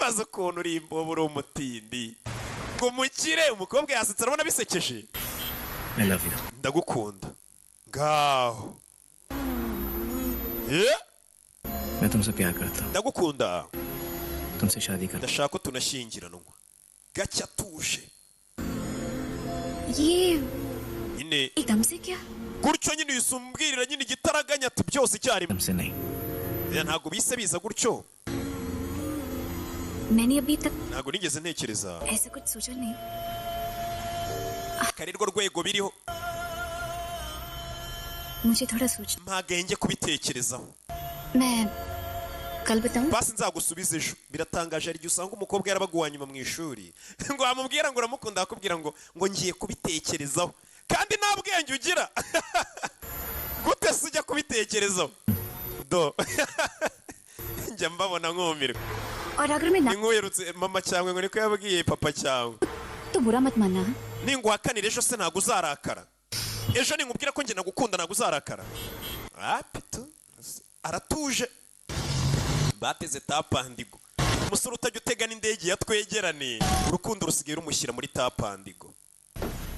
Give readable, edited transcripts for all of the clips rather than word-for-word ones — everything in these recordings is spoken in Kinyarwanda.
Ibaze ukuntu uri imbobo, uri umutindi, ngo umukire. Umukobwa yasetse, arabona bisekeje. I love you. Ndagukunda. Ngaho. मैं तुमसे प्यार करता हूँ। Ndagukunda. तुमसे शादी कर Ndashaka ko tunashyingiranwa. Gake, atuje. ये Nyine एकदम से क्या? Gutyo nyine uyisumbwirira nyine igitaraganya, ati byose icyarimwe. तुमसे नहीं। Oya, ntabwo bise biza gutyo. मैंने अभी तक Ntabwo nigeze ntekereza. ऐसा कुछ सोचा नहीं। Akari rwo rwego biriho. मुझे थोड़ा सोच Mpagenge kubitekerezaho. मैं कल बताऊं? Basi nzagusubiza ejo. Biratangaje, hari igihe usanga umukobwa yarabaga uwa nyuma mu ishuri, ngo wamubwira ngo uramukunda, akakubwira ngo ngiye kubitekerezaho, kandi nta bwenge ugira. Gute se ujya kubitekerezaho? Do njya mbabona nkumirwa. और अगर मैं ना Ni nk'uherutse mama cyangwa ngo niko yabwiye papa cyangwa तो बुरा मत मानना। Ninguhakanira ejo se ntabwo uzarakara? Ejo ninkubwira ko njye nagukunda, ntabwo uzarakara? Apitu aratuje. Bateze tapandigo. Umusore utajya utega n'indege ya twegerane, urukundo rusigaye rumushyira muri tapandigo.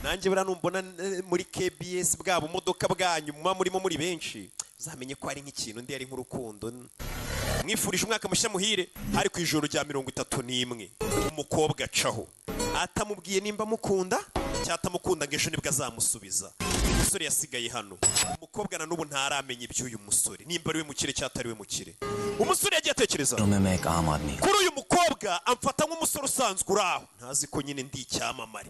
Nanjye buriya numbona muri KBS, bwa bumodoka bwanyu muba murimo muri benshi, uzamenye ko hari nk'ikintu undi ari nk'urukundo. Mwifurije umwaka mushya muhire. Hari ku ijoro rya 31, umukobwa acaho atamubwiye nimba amukunda cyangwa atamukunda, ngo ejo nibwo azamusubiza. Umusore yasigaye hano. Umukobwa na n'ubu ntaramenya iby'uyu musore, nimba ari we mukire cyangwa atari we mukire. Umusore yagiye atekereza. में मैं एक आम आदमी हूँ। Kuri uyu mukobwa amfata nk'umusore usanzwe uri aho, ntazi ko nyine ndi icyamamare.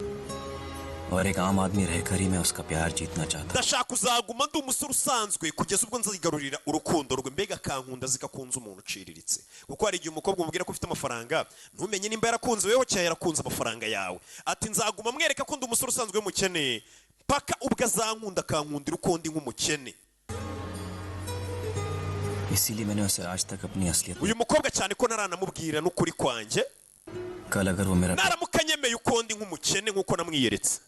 और एक आम आदमी रहकर ही मैं उसका प्यार जीतना चाहता Ndashaka kuzaguma ndi umusore usanzwe kugeza ubwo nzigarurira urukundo rwe, mbega akankunda zikakunza umuntu uciriritse, kuko hari igihe umukobwa umubwira ko ufite amafaranga, ntumenye nimba yarakunze weho cyangwa yarakunze amafaranga yawe. Ati nzaguma mwereka ko ndi umusore usanzwe w'umukene paka ubwo azankunda, akankundira uko ndi nk'umukene. हूँ। इसीलिए मैंने उसे आज तक अपनी असलियत Uyu mukobwa, cyane ko ntaranamubwira n'ukuri kwanjye, कल अगर वो मेरा naramuka anyemeye uko ndi nk'umukene nk'uko namwiyeretse,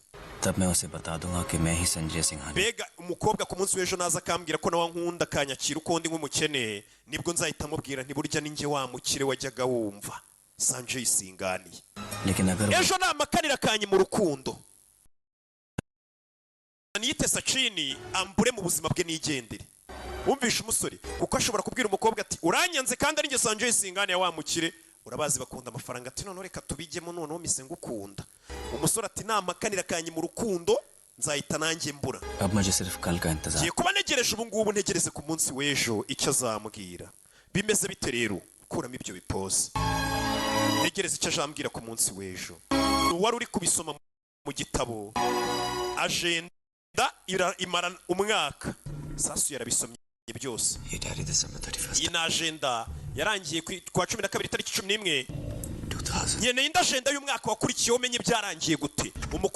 तब मैं उसे बता दूंगा कि मैं ही संजय Singhania mbega umukobwa ku munsi w'ejo naza akambwira ko nawe ankunda, akanyakira uko ndi nk'umukene, nibwo nzahita mubwira nti burya ninjye wa mukire wajyaga wumva, Sanjay Singhania. लेकिन अगर वो Ejo namakanira kanye mu rukundo, niyite Sacini, ambure mu buzima bwe nigendere. Wumvishe umusore, kuko ashobora kubwira umukobwa ati uranyanze kandi ari njye Sanjay Singhania wa mukire. Urabazi bakunda amafaranga. Ati noneho reka tubijyemo, noneho mise ngukunda. Umusore ati namakanira kanye mu rukundo, nzahita nanjye mbura. अब मुझे सिर्फ कल का इंतजार Ngiye kuba ntegereje ubu ngubu, ntegereze ku munsi w'ejo icyo azambwira. Bimeze bite rero? Kuramo ibyo bipoze, ntegereze icyo azambwira ku munsi w'ejo. Ni uwari uri kubisoma mu gitabo. Agenda imara umwaka. Sasu yarabisomye byose. ये diary December 31 Iyi ni agenda yarangiye ku wa 12, tariki 11. 2000 Nkeneye indi agenda y'umwaka wakurikiyeho, umenye byarangiye gute umukobwa.